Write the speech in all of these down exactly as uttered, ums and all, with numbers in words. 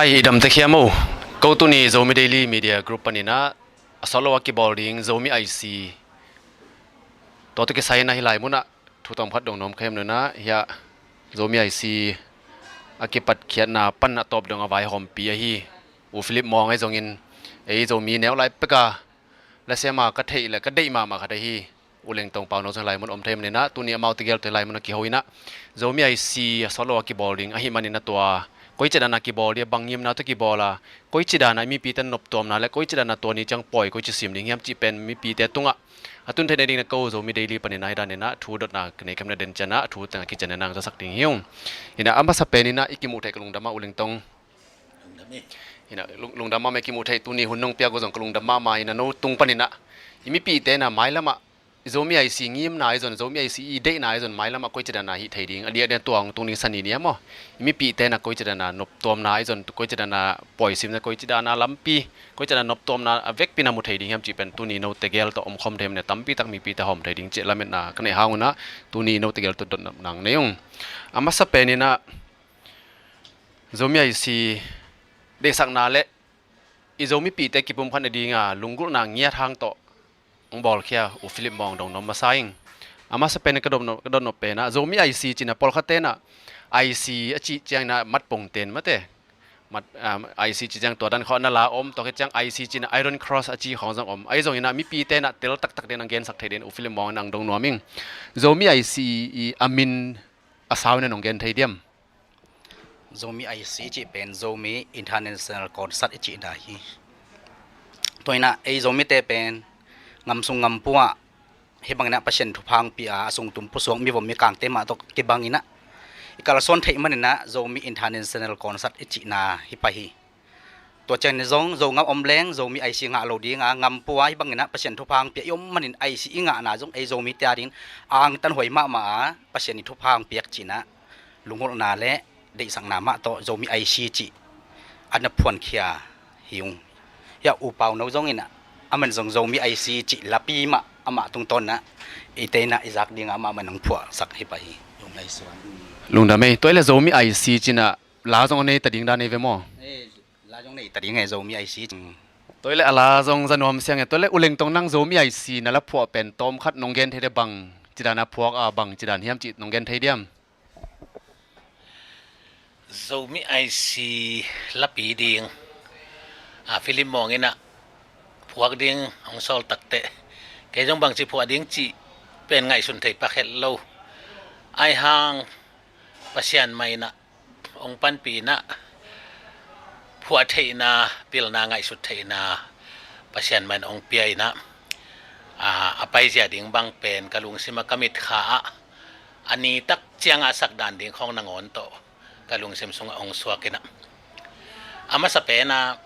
Ai, i damte khiam o. Ko tuni Zomi Daily Media Group paninah a sawt lo a kibawl ding Zomi I C, tua tawh kisai inah hih lai munah thu tawm khat dong nuam kha hiam nunah hiah Zomi I C a kipatkhiatna pan a tawp dong a vaihawmpi ahi U Philip Mawng ahi zongin, ei Zomi neu lai peka lasiama ka theih le ka deih mahmah khat ahi U Lengtong Pauno zong hih lai mun om thei maninah tuni amau tegel tawh hih lai mun a kiho inah Zomi I C a sawt lo a kibawl ding ahi maninah tua koici dana kibawl ding a, bang ngimna tawh kibawl a, koici dana mipite noptuamna le koici dana tua ni ciang pawi koici sim ding hiam cih pen mipite tungah a tun theihna dingin a ko Zomi Daily paninah hih daninah thu dotna ka nei khamna den cianah thu tengah kician nang zasak ding hi ung. Inah a masa peninah i kimuh theih ka lungdam ah U Lengtong. Inah lung- lungdam mahmah i kimuh theih, tuni hun nong piak uh zong ka lungdam mahmah inah no tung paninah i mipite inah mailamah Zomi I C ngimna ahi zon, Zomi I C i deihna ahi zon mailamah koici dana hih thei ding a diakdiak tua hong tung ding sani ni a maw? I mipite inah koici dana noptuamna ahi zon, koici dana pawisimna, koici dana lampi, koici dana noptuamna a vekpi na mu thei ding hiam cih pen tuni no tegel tawh omkhawm thei maninah tampi tak mipite hawm thei ding cih lametna ka neih hang unah tuni no tegel tawh dotna nei ung. A masa peninah Zomi I C deihsakna le i Zomipihte kipumkhat nadinga lunggulhna ngiat hang tawh hong bawlkhia U Philip Mawng dong nuam masa ing. A masa pen ka dot nop, ka dot nop penah Zomi I C cinah pawlkhat tenah I C a cih cianginah matpong ten mate. Mat, um, I C cih ciang tua dan khawh na la om, tua khit ciang I C cinah Iron Cross a cih khawng zong om. Ahi zonginah mipi tenah tel taktak den ang gensak thei den U Philip Mawng inah ang dong nuam ing. Zomi I C i a min a sau inah nong gen thei diam? Zomi I C i cih pen Zomi International Concert i cihna hi. Tua inah ei Zomite pen ngam sung ngam pua hih banginah Pasian thupha hong pia a sung tum pusuak mivom mikangte mah tawh kibanginah i kalsuan theih maninah Zomi International Concert i cihna hi pah hi. Tua ciangin zong Zongam om leng Zomi I C ngah lo dinga ngam pua hih banginah Pasian thupha hong pia i om manin I C i ngahna zong ei Zomite a dingin a angtanhuai mahmah a Pasian i thupha hong piak cinah lunggulhna le deihsakna mah tawh Zomi I C cih a na phuankhia hi ung. Hiah U Pauno zongin ah aman zong Zomi I C cih lapi mah amah tungtawnah i teinah i zak dingah amah man hong phuahsak hi pah hi. Lungdam ei. Tua i le Zomi I C cinah la zong a nei ta ding dan ei ve maw? La zong nei ta ding e Zomi I C. Tua i le a la zong za nuam siang e. Tua i le U Lengtong nang Zomi I C na la phuah pen tawmkhat nong gen thei le bang cidana phuak a bang cidan hiam cih nong gen thei diam? Zomi I C lapi ding a Philip Mawng inah phuak ding hong sawl takteh kei zong bangci phuah ding cih pen ngaihsun thei pakhet lo. Ai hang Pasian mah inah hong panpih inah phuah theihna, pilna, ngaihsut theihna Pasian mah in hong pia inah a, a paizia ding bang pen ka lungsim a ka mitkha ah a ni tak cianga a sak dan ding khawng nangawn tawh ka lungsim sungah hong suak inah a masa penah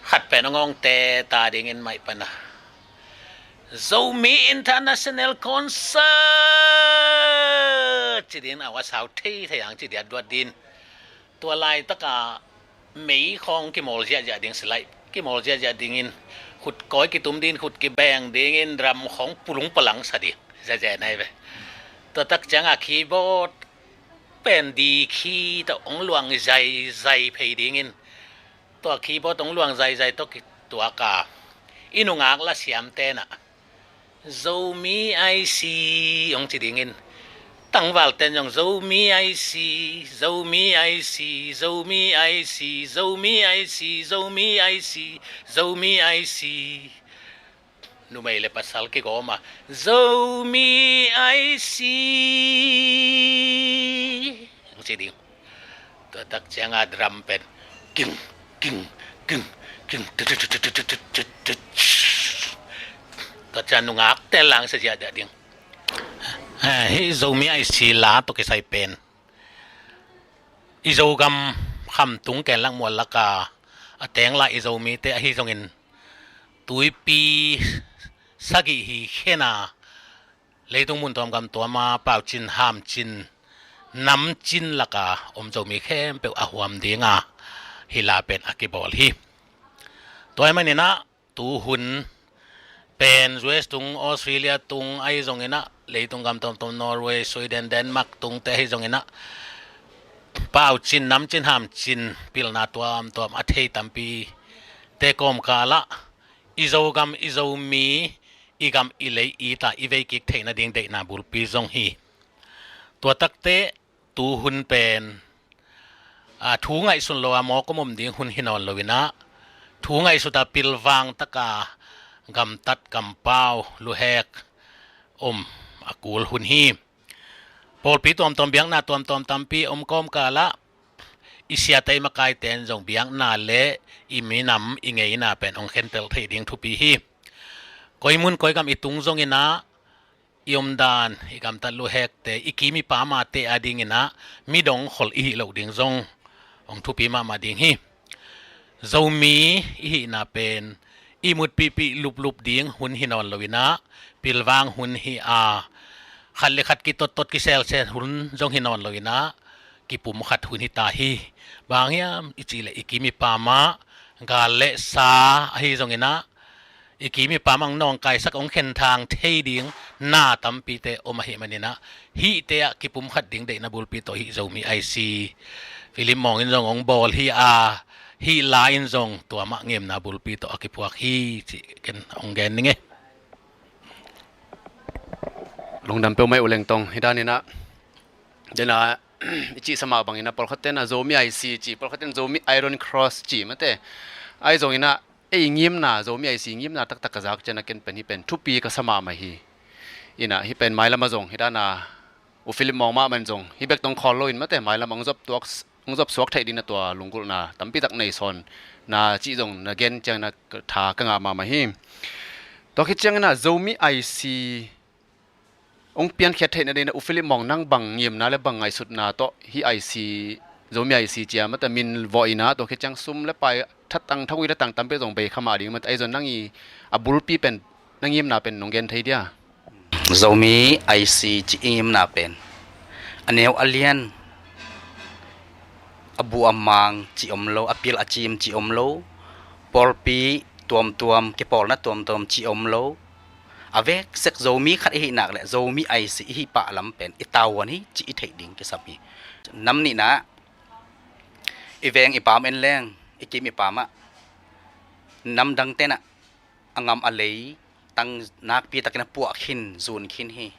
khat pen hong awngte ta dingin maih pana Zomi International Concert ci dingin a sau thei thei ang ci diat duat din. Tua laitaka mei khawng kimawl ziahziah ding silai kimawl ziahziah dingin khut kawi kitum dingin khut kibeng dingin ram khawng pulung palang sa ding ziahziah nai ve. Tua tak cianga keyboard pen di khi tawh hong luang zaizai phei dingin tua keyboard hong luang zaizai tawh kituaka i nungak lasiam tenah Zomi I C hong ci dingin tangval ten zong Zomi I C, Zomi I C, Zomi I C, Zomi I C, Zomi I C, Zomi I C. Numei le pasal kigawma Zomi I C hong ci ding. Tua tak cianga drum pen king king king king. Tua ciang nungak ten lang sa ziahziah ding. Hih Zomi I C la tawh kisai pen i Zogam khamtung ken lak mual laka a teng lai i Zomite ahi zongin tuipi sagih hi khena leitung mun tuam gam tuama paucin hamcin namcin laka om Zomi khempeuh a huam dinga hih la pen a kibawl hi. Tua hi maninah tuhun pen U S tung, Australia tung ahi zonginah leitung gam tuamtuam Norway, Sweden, Denmark tungte ahi zonginah Pau cin, nam cin, ham cin, pilna tuamtuam a thei tampi te kawmkal ah i Zogam, i Zomi, i gam, i lei, i ta, i veikik theih nading deihna bulpi zong hi. Tua takte tu hun pen, a, thu ngaihsun lo a mawk om om ding hun hi nawn lo in ah, thu ngaihsut a pilvang taka gamtat, gampau, luhek om a kul hun hi. Pawlpi tuamtuam, biakna tuamtuam tampi om kawmkal ah i siate, i makaite in zong biakna le i minam, i ngeina pen hong khentel thei ding thupi hi. Koi mun koi gam i tung zongin ah, i omdan, i gamtat luhekte, i kim i pamate adingin ah midong khol i hih loh ding zong hong thupi mahmah ding hi. Zomi i hihna pen i mutpihpih luplup ding hun hi nawn lo in ah, pilvang hun hi a, khat le khat kitottot, kiselsel hun zong hi nawn lo in ah, kipumkhat hun hi ta hi. Bang hang hiam i cih leh i kim i pam ah gal le sa ahi zongin ah, i kim i pam ah hong nawngkaisak, hong khenthang thei ding na tampite om ahih manin ah, hihte ah kipumkhat ding deihna bulpi tawh hih Zomi I C Philip Mawng in zong hong bawl hi a, hih la in zong tua mah ngimna bulpi tawh a kiphuak hi cih ken hong gen ning e. Lungdam peuhmah e U Lengtong. Hih danin ah, den a i cihsa mah bangin ah, pawlkhatte in ah Zomi I C ci, pawlkhatte in Zomi Iron Cross ci mate. Ahi zongin ah ei ngimna, Zomi I C ngimna taktak ka zak ciang ah ken pen hih pen thupi ka sa mahmah hi. In ah hih pen mailam ah zong hih dan a U Philip Mawng mahmah in zong hih bek tawh khawl lo in mate, mailam ah hong zop tuak, hong zop suak theih dingin ah tua lunggulhna tampi tak nei sawn na cih zong na gen ciangin ah tha ka ngah mahmah hi. Tua khit ciangin ah Zomi I C hong piankhiat theih nadingin ah U Philip Mawng, nang bang ngimna le bang ngaihsutna tawh hih I C, Zomi I C ci a mate min vawh in ah, tua khit ciang sum le pai, thatang, thagui thatang tampi zong bei kha mah ding mate, ahi zong nang i a bulpi pen, na ngimna pen nong gen thei dia? Zomi I C cih i ngimna pen a neu a lian, a bu a mang cih om lo, a pil a cim cih om lo, pawlpi tuamtuam, kipawlna tuamtuam cih om lo, a vek sek Zomi khat i hih nak leh Zomi I C i hih pah lam pen i tavuan hi cih i theih ding kisam hi. Nam nihna ah, i veng i pam en leng, i kim i pam ah, nam dangte in ah a ngam a lei tang nakpi takin a puah khin, zun khin hi.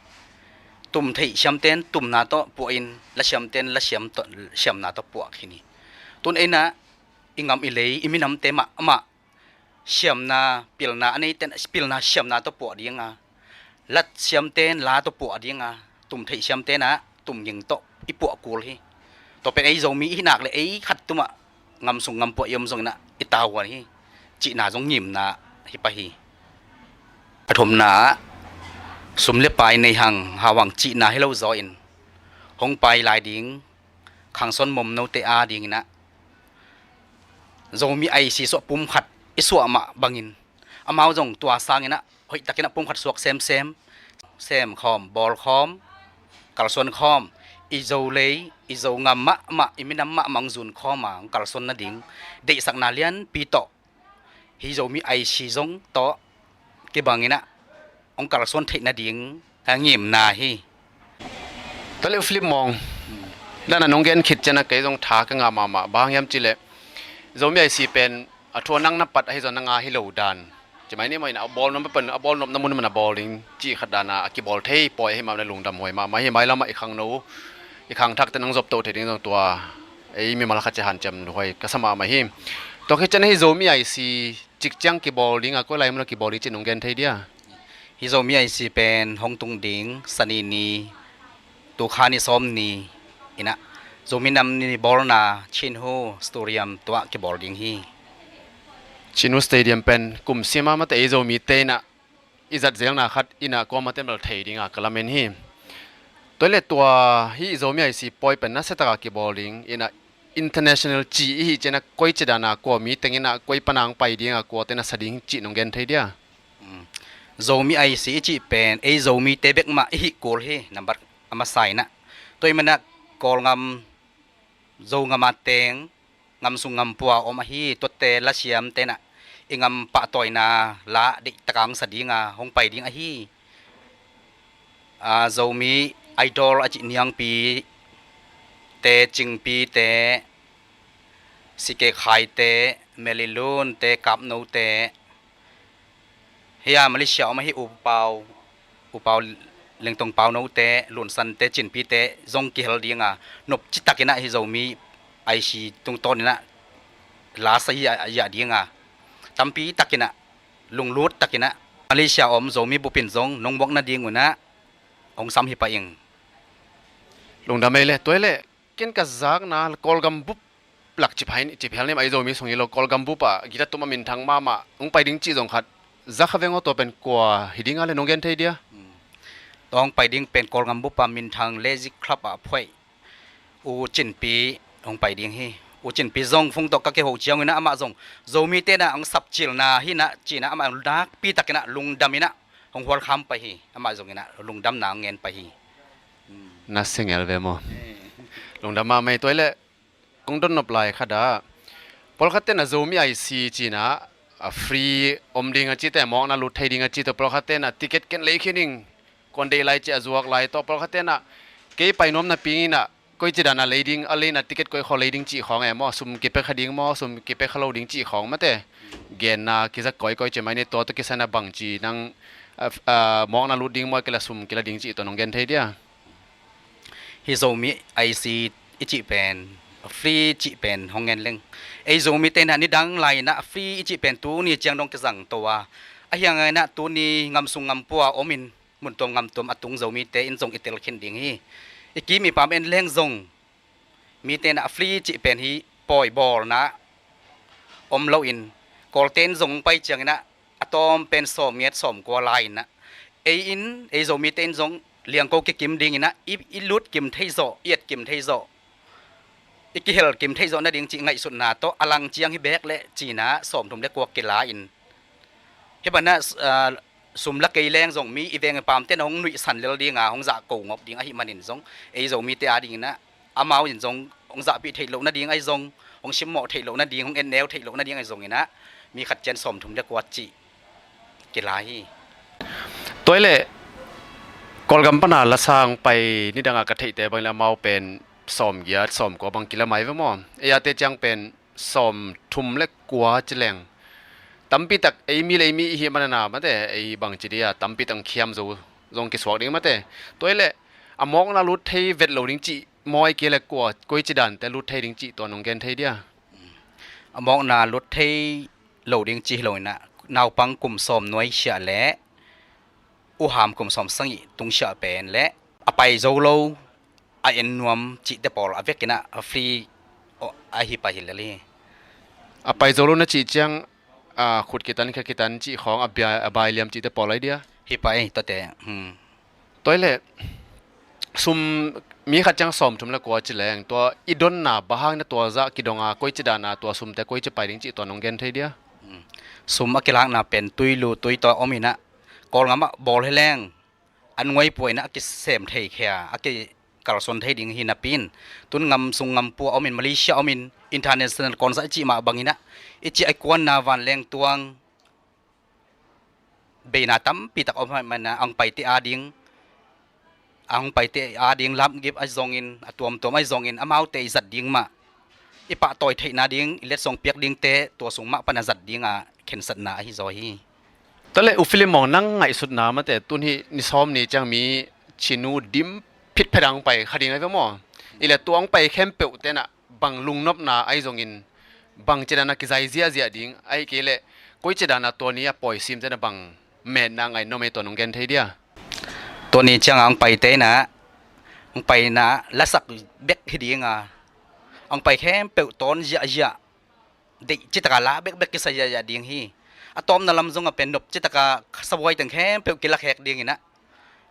Tum theih siamte in tumna tawh puahin, la siamte in la siam tawh, siamna tawh puah khin hi. Tun ei in ah i ngam i lei, i minamte mah, amah siamna, pilna a neite in pilna, siamna tawh puah ding a, la siamte in la tawh puah ding a, tum theih siamte in ah tum ging tawh i puah kul hi. Tua pen ei Zomi i hih nak leh ei khat tum ah ngam sung ngam pua i om zongin ah i tavuan hi cihna zong ngimna hi pah hi. A thumna ah, sum le pai nei hang, hau hang cihna hi lo zaw in, hong pai lai ding khangsawn momnote adingin ah Zomi I C suah pum khat i suah mah bangin, amau zong tua sangin ah hoih takin ah pum khat suak semsem, sem khawm, bawl khawm, kalsuan khawm, i Zo lei, i Zo ngam mahmah, i minam mahmah hong zun khawm a, hong kalsuan nading deihsakna lianpi tawh hih Zomi I C zong tawh kibangin ah hong kalsuan theih nading a ngimna hi. Tua leh U Philip Mawng, dan a nong gen khit ciang ah kei zong tha ka ngah mahmah. Bang hang hiam cih leh Zomi I C pen a thu a nang na pat ahi zong na ngah hi lo dan, ci mai ni maw, in ah a bawl nop pen, a bawl nopna mun man a bawl ding cih khat dan a a kibawl thei pawi ahih manin lungdam huai mahmah hi. Mailam ah i khangno, i khangthakte in hong zop to thei ding zong tua ei mimal khat ci hanciam huai ka sa mahmah hi. Tua khit ciang ah hih Zomi I C cik ciang kibawl ding a, koi lai mun ah kibawl ding cih nong gen thei dia? Hih Zomi I C pen hong tung ding Sani ni, tukha ni sawm ni in ah, Zomi Nam Ni bawlna Chinhu Stadium tuah kibawl ding hi. Chinhu Stadium pen kum sim a mate ei Zomite in ah i zat zelna khat in ah kuamah ten bel thei ding a ka lamen hi. Tua leh tua hih Zomi I C pawi pen nasia tak a kibawl ding in ah, international ci i hih ciang ah koi ci dan a, kua mi teng in ah, koi pan a hong pai ding a, kuate na sa ding cih nong gen thei dia? Um, Zomi I C i cih pen ei Zomite bek mah i hih kul hi, nambat a masa in ah. Tua ahih manin ah Kawlngam, Zogam a teng, ngam sung ngam pua om ahi, tuate la siamte in ah i ngam pahtawina la deih tak a hong sa ding a, hong pai ding ahi. A, Zomi Idol a cih niangpi Te, Cingpi te, Sikekhaite, Melilun te, Kapno te, hia Malaysia om ahi U Pau, U Pau Lengtong Pau No te, Lunsan te, Cinpi te zong kihel dinga, nop citakinah hi Zomi I C tungtawninah lasa hi a, hi a dinga, tampi takinah, lunglut takinah Malaysia om Zomi bupin zong nong muak nadingunah hong sam hi pah ing. Lungdam ei le, tua ei le, ken ka zakna Kawlgam bup lak cip hai, cip hel nem ai Zomi sung hi lo, Kawlgam bup ah gita tum a minthang mahmah hong pai ding cih zong khat za kha veng aw, tua pen kua hi dinga le nong gen thei dia? Tua hong pai ding pen Kawlgam bup a minthang Lazy Club ah phuaih U Cinpi hong pai ding hi. U Cinpi zong phung tawh ka kiho cianginah amah zong Zomite na hong sapcilna hinah cinah amah nakpi takinah lungdaminah hong hualkham pai hi. Amah zonginah lungdamna hong ngen pai hi. Na sengel ve maw? Lungdam mahmah ei. Tua ei le, kong donnop lai khat ah pawlkhat tenah Zomi I C cinah a free om ding a cite, mawkna lut thei ding a cite, pawlkhat tenah ticket ken lei khin ing, kuan deih lai ci a zuak lai tawh, pawlkhat tenah kei pai nuam napi inah koici dana lei ding, a leina ticket koi khaw lei ding cih khawng e maw, sum kipia kha ding maw, sum kipia kha lo ding cih khawng mate genna kizak kawikawi ci mai ni. Tua tawh kisana bangci nang, a, a, mawkna lut ding maw, kila sum kila ding cih tua nong gen thei dia? Hi Zomi I C i cih pen, free cih pen hong ngen leng, ei Zomite inah nidang lai inah free i cih pen tuni ciang dong kizang to a, a hiang inah tuni ngamsung ngampua omin, muntuam ngamtuam a tung Zomite in zong i tel khin ding hi. I kim i pam en leng zong mite inah free cih pen hi, pawi bawlna om loin, Kawlte in zong pai cianginah a tawm pen sawm ngiat sawm kua lai inah ei in, ei Zomite in zong liangko kikim dinginah i, i lut kim thei zawh, i et kim thei zawh, i kihel kim thei zawh nading cih ngaihsutna tawh a lang ciang hi bek leh cinah sawmthum le kua kila in, hi banah, ah, sum la kei leng zong mi i veng i pamte na hong nuihsan lel dinga hong zahko ngop ding ahih manin zong ei Zomite a dinginah amau in zong hong zahpih theih loh nading ahi zong, hong simmawh theih loh nading, hong enneu theih loh nading ahi zonginah mi khat cian sawmthum le kua cih kila hi. Tua ei le, Kawlgam pana lasa hong pai nidangah ka theihte bang le amau pen sawm giat sawm kua bang kila mai ve maw? Ei ate ciang pen sawmthum le kua ci leng, tampi tak ei mi le ei mi i hih manana mate, ei bangci dia tampi tak khiam zo zong kisuak ding mate. Tua ei le, a mawkna lut thei vet lo ding cih maw, ei kei le kua, koici dante lut thei ding cih tua nong gen thei dia? A mawkna lut thei lo ding cih hi loinah naupang kum sawm nuaisiah le uham kum sawm sangih tungsiah pen le a pai zo lo, a en nuam cihte pawl a vekinah a free ahi pah hi lel hi. A pai zo lo na cih ciang, a, khut kitan, kha kitan cih khawng a bia, a bai liam cihte pawl ahi dia? Hi pah ei, tuate. Hmm. Tua ei le, sum mi khat ciang sawmthum le kua ci leng, tua i donna bang hang na tua zah kidonga koici dana tua sumte koici pai ding cih tua nong gen thei dia? Hmm. Sum a kilakna pen tuilu tui tua ominah Kawlgam ah bawl hi leng an nguai puainah a kisem thei khia, a kikalsuan thei ding hi napi in, tun ngamsung ngampua omin, Malaysia omin, international concert i cih mah banginah i cih a i kuanna vanleng tuang beina tampi tak om hih manah ang paite a ding, ang paite a ding lapgip ahi zongin, a tuamtuam ahi zongin amaute i zat ding mah, i pahtawi theihna ding, i letsong piak dingte tua sung mah pana zat dinga khensatna ahi zaw hi. Tua le U Filim maw, nang ngaihsutna mate, tun hih ni sawm ni ciang mi cinu dim phitphet ang pai kha ding ahi ve maw? I le tua ang pai khempeuh tenah bang lungnopna ahi zongin, bangci dana kizai ziahziah ding, ahi kei le koici dana tua ni a pawi simte na bang metna ngai nuam ei, tua nong gen thei dia? Tua ni cianga ang paite inah, ang paina lasak bek hi dinga, ang pai khempeuh tawn ziahziah, deih citaka la bekbek kisa ziahziah ding hi. A tawpna lam zong a pen nop citaka sabuai teng khempeuh kilakhek dinginah,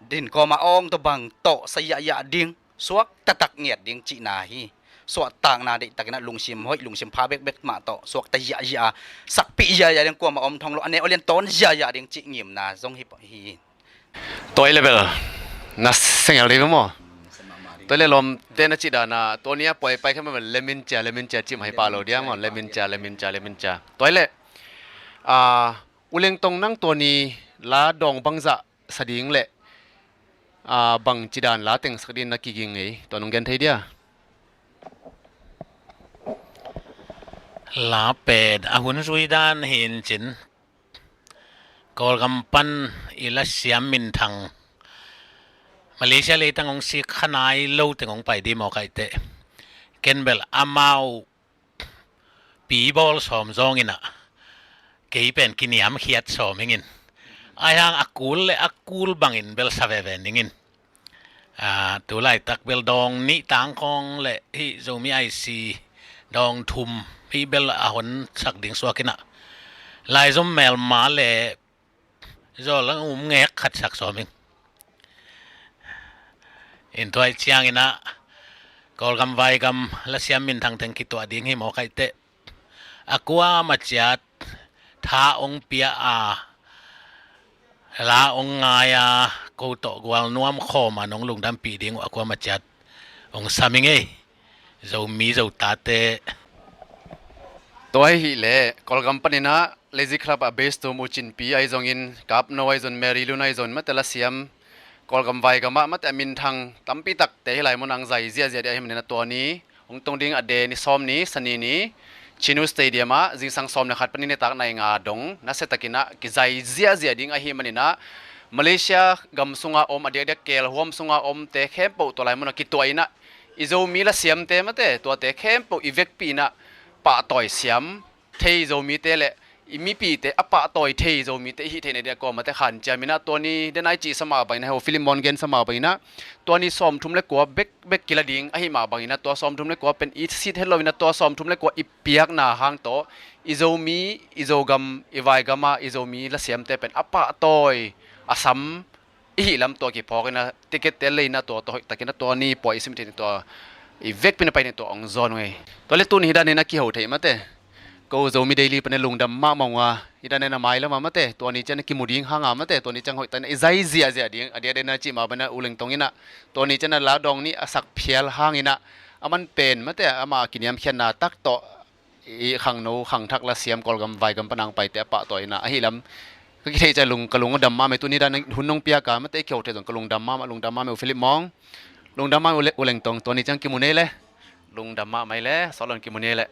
din kawma awng tawh bang tawh sa ziahziah ding, suak taktak ngiat ding cihna hi. Suahtakna deihtakinah lungsim hoih, lungsim pha bekbek mah tawh suakta ziahziah a, sakpih ziahziah ding, kuamah om thong lo, a neu a lian tawn ziahziah ding cih ngimna zong hi, hi. Tua ei le bel, na sengel dei ve maw? Tua ei le lawmte na cih dana tua ni a pawi pai kha mah bel lemin cia, lemin cia cih mah hi pah lo dia maw? Lemin cia, lemin cia, lemin cia. Tua ei le, a, U Lengtong, nang tua ni la dawng bangzah sa ding le, a, bangci dan la tengsak ding na kiging ei, tua nong gen thei dia? La pen a hun zui dan hi in cin, Kawlgam pan i lasiam minthang Malaysia leitang hong sik kha nai lo teng hong pai dih mawk aih teh, ken bel amau pi bawl sawm zawng in ah, kei pen kiniamkhiat sawm ing in, ahi hang a kul le a kul bangin bel sa veve ning in. Aa, tu laitak bel dawng nih tangkhawng le hih Zomi I C dawng thum hih bel a hon sak ding suak in ah, laizom melma le zawl a um ngek khat sak sawm ing. In tua ahih ciangin ah, Kawlgam vaigam lasiam minthang teng kituah ding hi mawk aih teh, a kuama ciat tha hong pia a, la hong ngai a, ko tawh gual nuam khawm a nong lungdampih ding uh a kuama ciat hong sam ing ei, Zomi Zotate. Tua ahih leh Kawlgam panin ah Lazy Club ah base tum U Cin Pi ahi zongin, Kap No ahi zong, Mary Lun ahi zong, mate lasiam Kawlgam vaigam ah mate a minthang tampi takte hih lai mun ah hong zai ziahziah ding ahih manin ah, tua ni hong tung ding a de ni sawm ni, Sani ni, Chin U Stadium ah zingsang sawm le khat panin nitak nai nga dong nasia takin ah kizai ziahziah ding ahih manin ah, Malaysia gam sungah om, a diakdiak Kel huam sungah omte khempeuh tua lai mun ah kituah in ah, i Zomi lasiamte mate tuate khempeuh i vekpi in ah pahtawi siam thei Zomite le i mipite a pahtawi thei Zomite i hih theihna ding a kuamate khanciam in ah, tua ni den a i cihsa mah bangin ah, hei, Philip Mon gensa mah bangin ah, tua ni sawmthum le kua bekbek kila ding ahih mah bangin ah, tua sawmthum le kua pen i sit het lo in ah, tua sawmthum le kua i piakna hang tawh i Zomi, i Zogam, i vaigam ah i Zomi lasiamte pen a pahtawi a sam i hih lam tua kiphawk in ah, ticket te lei in ah, tua, tua hoih takin ah tua ni puai i sim thei in ah, tua i vekpi in ah pai in ah tua hong zawn uh ei. Tua le tuni hih dan in ah kiho thei mate, ko Zomi Daily pan ah lungdam mahmah ung a, hih dan in ah mailam ah mate tua ni ciang ah kimu ding hang a mate, tua ni ciang hoih takin ah i zai ziahziah ding, a diakdiak in ah cih mah bangin ah U Leng Tong in ah tua ni ciang ah la dawng nih a sak phial hangin ah, a man pen mate, ama kiniamkhiatna tak tawh i khangno khangthak lasiam Kawlgam vaigam pan a hong paite a pahtawi in ah, ahih lam ka kitheih ciang lung, ka lung a dam mahmah ei. Tuni dan hun nong piak a mate i kiho thei zong ka lungdam mahmah, lungdam mahmah U Philip Mong, lungdam mahmah U Le-, U Leng Tong. Tua ni ciang kimu ni ei le, lungdam mahmah ei le, sawt lo in kimu ni ei le.